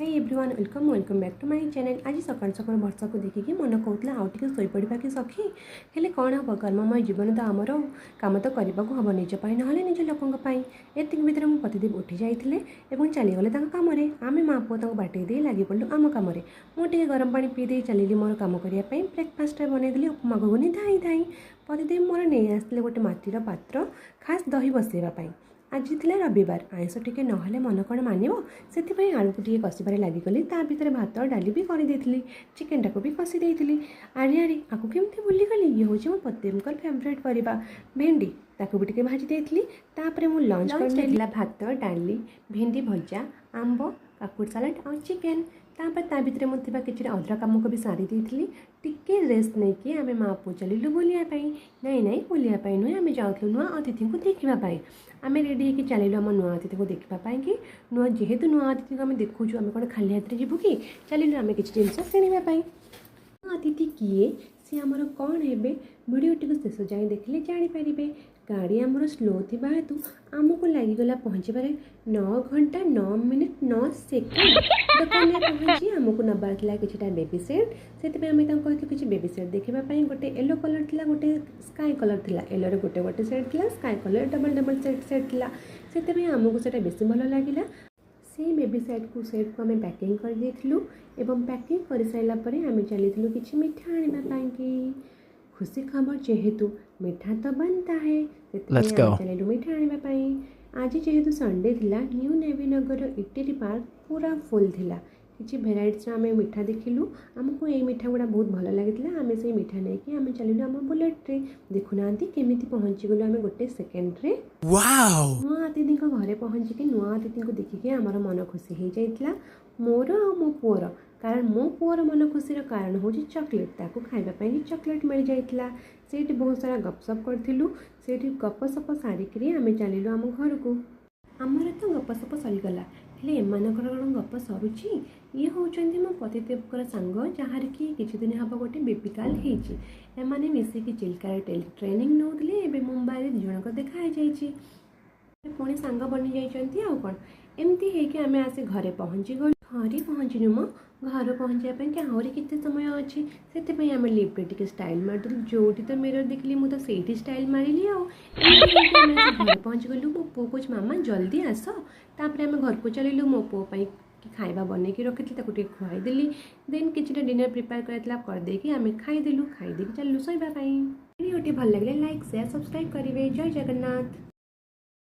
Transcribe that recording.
Hi everyone, welcome welcome back to my channel। ଆଜି ସକାଳୁ ସକାଳୁ ବର୍ଷାକୁ ଦେଖିକି ମନ କହୁଥିଲା, ଆଉ ଟିକେ ଶୋଇପଡ଼ିବା କି ସଖୀ। ହେଲେ କ'ଣ ହେବ, କର୍ମମୟ ଜୀବନ ତ ଆମର, କାମ ତ କରିବାକୁ ହେବ, ନିଜ ପାଇଁ ନହେଲେ ନିଜ ଲୋକଙ୍କ ପାଇଁ। ଏତିକି ଭିତରେ ମୋ ପତିଦେବ ଉଠି ଯାଇଥିଲେ ଏବଂ ଚାଲିଗଲେ ତାଙ୍କ କାମରେ। ଆମେ ମା ପୁଅ ତାଙ୍କୁ ବାଟେଇ ଦେଇ ଲାଗିପଡ଼ିଲୁ ଆମ କାମରେ। ମୁଁ ଟିକେ ଗରମ ପାଣି ପିଇ ଦେଇ ଚାଲିଲି ମୋର କାମ କରିବା ପାଇଁ। ବ୍ରେକଫାଷ୍ଟରେ ବନେଇଦେଲି ଉପମା ଘୁଗୁନି ଧାଇଁ ଧାଇଁ। ପତିଦେବ ମୋର ନେଇ ଆସିଥିଲେ ଗୋଟେ ମାଟିର ପାତ୍ର, ଖାସ୍ ଦହି ବସେଇବା ପାଇଁ। ଆଜି ଥିଲା ରବିବାର, ଆଇଁଷ ଟିକେ ନହେଲେ ମନ କ'ଣ ମାନିବ? ସେଥିପାଇଁ ଆଳୁକୁ ଟିକେ କଷିବାରେ ଲାଗିଗଲି। ତା ଭିତରେ ଭାତ ଡାଲି ବି କରିଦେଇଥିଲି, ଚିକେନଟାକୁ ବି କଷି ଦେଇଥିଲି। ଆରେ ଆରେ, ଆକୁ କେମିତି ଭୁଲିଗଲି? ଇଏ ହେଉଛି ମୋ ପତିଦେବଙ୍କର ଫେଭରେଟ୍ ପରିବା ଭେଣ୍ଡି, ତାକୁ ବି ଟିକେ ଭାଜି ଦେଇଥିଲି। ତାପରେ ମୁଁ ଲଞ୍ଚ କରିନେଇଥିଲା ଭାତ, ଡାଲି, ଭେଣ୍ଡି ଭଜା, ଆମ୍ବ, କାକୁଡ଼ି ସାଲାଡ଼ ଆଉ ଚିକେନ। ତାପରେ ତା ଭିତରେ ମୁଁ ଥିବା କିଛିଟା ଅଧରା କାମକୁ ବି ସାରି ଦେଇଥିଲି। ଟିକେ ରେଷ୍ଟ ନେଇକି ଆମେ ମା ପୁଅ ଚାଲିଲୁ ବୁଲିବା ପାଇଁ। ନାଇଁ ନାଇଁ, ବୁଲିବା ପାଇଁ ନୁହେଁ, ଆମେ ଯାଉଥିଲୁ ନୂଆ ଅତିଥିଙ୍କୁ ଦେଖିବା ପାଇଁ। ଆମେ ରେଡ଼ି ହେଇକି ଚାଲିଲୁ ଆମ ନୂଆ ଅତିଥିଙ୍କୁ ଦେଖିବା ପାଇଁ କି ନୂଆ ଯେହେତୁ ନୂଆ ଅତିଥିଙ୍କୁ ଆମେ ଦେଖୁଛୁ, ଆମେ କ'ଣ ଖାଲି ହାତରେ ଯିବୁ କି? ଚାଲିଲୁ ଆମେ କିଛି ଜିନିଷ କିଣିବା ପାଇଁ। ନୂଆ ଅତିଥି କିଏ, ସିଏ ଆମର କ'ଣ ହେବେ, ଭିଡ଼ିଓଟିକୁ ଶେଷ ଯାଏଁ ଦେଖିଲେ ଜାଣିପାରିବେ। ଗାଡ଼ି ଆମର ସ୍ଲୋ ଥିବା ହେତୁ ଆମକୁ ଲାଗିଗଲା ପହଞ୍ଚିବାରେ 9 ଘଣ୍ଟା 9 ମିନିଟ୍ 9 ସେକେଣ୍ଡ। ଦୋକାନରେ ପହଞ୍ଚି ଆମକୁ ନେବାର ଥିଲା କିଛିଟା ବେବି ସେଟ୍। ସେଥିପାଇଁ ଆମେ ତାଙ୍କୁ କହିଥିଲୁ କିଛି ବେବି ସେଟ୍ ଦେଖିବା ପାଇଁ। ଗୋଟେ ୟେଲୋ କଲର୍ ଥିଲା, ଗୋଟେ ସ୍କାଏ କଲର୍ ଥିଲା। ୟେଲୋରେ ଗୋଟେ ଗୋଟେ ସେଟ୍ ଥିଲା, sky colour double double set set ଥିଲା। ସେଥିପାଇଁ ଆମକୁ ସେଇଟା ବେଶୀ ଭଲ ଲାଗିଲା। ସେଇ ବେବି ସେଟ୍କୁ ଆମେ ପ୍ୟାକିଂ କରିଦେଇଥିଲୁ ଏବଂ ପ୍ୟାକିଂ କରିସାରିଲା ପରେ ଆମେ ଚାଲିଥିଲୁ କିଛି ମିଠା ଆଣିବା ପାଇଁକି। ଖୁସି ଖବର ଯେହେତୁ, ମିଠା ତ बनता है। ସେଥିପାଇଁ Let's go. ଆମେ ଚାଲିଲୁ ମିଠା ଆଣିବା ପାଇଁ। ଆଜି ଯେହେତୁ ସଣ୍ଡେ ଥିଲା, ନ୍ୟୁ ନେଭିନଗରର ଇଟିଲି ପାର୍କ ପୁରା ଫୁଲ୍ ଥିଲା। କିଛି ଭେରାଇଟିସ୍ର ଆମେ ମିଠା ଦେଖିଲୁ। ଆମକୁ ଏଇ ମିଠା ଗୁଡ଼ା ବହୁତ ଭଲ ଲାଗିଥିଲା। ଆମେ ସେଇ ମିଠା ନେଇକି ଆମେ ଚାଲିଲୁ ଆମ ବୁଲେଟ୍ରେ। ଦେଖୁନାହାନ୍ତି, କେମିତି ପହଞ୍ଚିଗଲୁ ଆମେ ଗୋଟେ ସେକେଣ୍ଡରେ। Wow! ନୂଆ ଅତିଥିଙ୍କ ଘରେ ପହଞ୍ଚିକି ନୂଆ ଅତିଥିଙ୍କୁ ଦେଖିକି ଆମର ମନ ଖୁସି ହେଇଯାଇଥିଲା, ମୋର ଆଉ ମୋ ପୁଅର। କାରଣ ମୋ ପୁଅର ମନ ଖୁସିର କାରଣ ହେଉଛି ଚକୋଲେଟ୍। ତାକୁ ଖାଇବା ପାଇଁ ଚକୋଲେଟ୍ ମିଳିଯାଇଥିଲା। ସେଇଠି ବହୁତ ସାରା ଗପସପ କରିଥିଲୁ। ସେଇଠି ଗପସପ ସାରିକିରି ଆମେ ଚାଲିଲୁ ଆମ ଘରକୁ। ଆମର ତ ଗପସପ ସରିଗଲା, ହେଲେ ଏମାନଙ୍କର କ'ଣ ଗପ ସରୁଛି? ଇଏ ହେଉଛନ୍ତି ମୋ ପତିଦେବଙ୍କର ସାଙ୍ଗ, ଯାହାର କି କିଛି ଦିନ ହେବ ଗୋଟେ ବେବି ଗାର୍ଲ ହେଇଛି। ଏମାନେ ମିଶିକି ଚିଲ୍କାରେ ଟ୍ରେନିଂ ନେଉଥିଲେ। ଏବେ ମୁମ୍ବାଇରେ ଦୁଇ ଜଣଙ୍କ ଦେଖା ହେଇଯାଇଛି, ପୁଣି ସାଙ୍ଗ ବନିଯାଇଛନ୍ତି ଆଉ କ'ଣ। ଏମିତି ହେଇକି ଆମେ ଆସି ଘରେ ପହଞ୍ଚିଗଲୁ। ଘରେ ପହଞ୍ଚିନୁ ମ, ଘରେ ପହଞ୍ଚିବା ପାଇଁ କି ଆହୁରି କେତେ ସମୟ ଅଛି। ସେଥିପାଇଁ ଆମେ ଲିଫ୍ଟରେ ଟିକେ ଷ୍ଟାଇଲ୍ ମାରିଦେଲୁ। ଯେଉଁଠି ତ ମିରର ଦେଖିଲି, ମୁଁ ତ ସେଇଠି ଷ୍ଟାଇଲ୍ ମାରିଲି। ଆଉ ଏମିତି ହେଇକି ଆମେ ଆସି ଘରେ ପହଞ୍ଚିଗଲୁ। ମୋ ପୁଅ କହୁଛି, "ମାମା, ଜଲ୍ଦି ଆସ।" ତାପରେ ଆମେ ଘରକୁ ଚାଲିଲୁ। ମୋ ପୁଅ ପାଇଁ କି ଖାଇବା ବନେଇକି ରଖିଥିଲି, ତାକୁ ଟିକେ ଖୁଆଇଦେଲି। ଦେନ୍ କିଛିଟା ଡିନର୍ ପ୍ରିପେୟାର କରାଯାଇଥିଲା, କରିଦେଇକି ଆମେ ଖାଇଦେଲୁ। ଖାଇଦେଇକି ଚାଲିଲୁ ଶୋଇବା ପାଇଁ। ଭିଡ଼ିଓଟି ଭଲ ଲାଗିଲେ ଲାଇକ୍, ସେୟାର, ସବସ୍କ୍ରାଇବ୍ କରିବେ। ଜୟ ଜଗନ୍ନାଥ।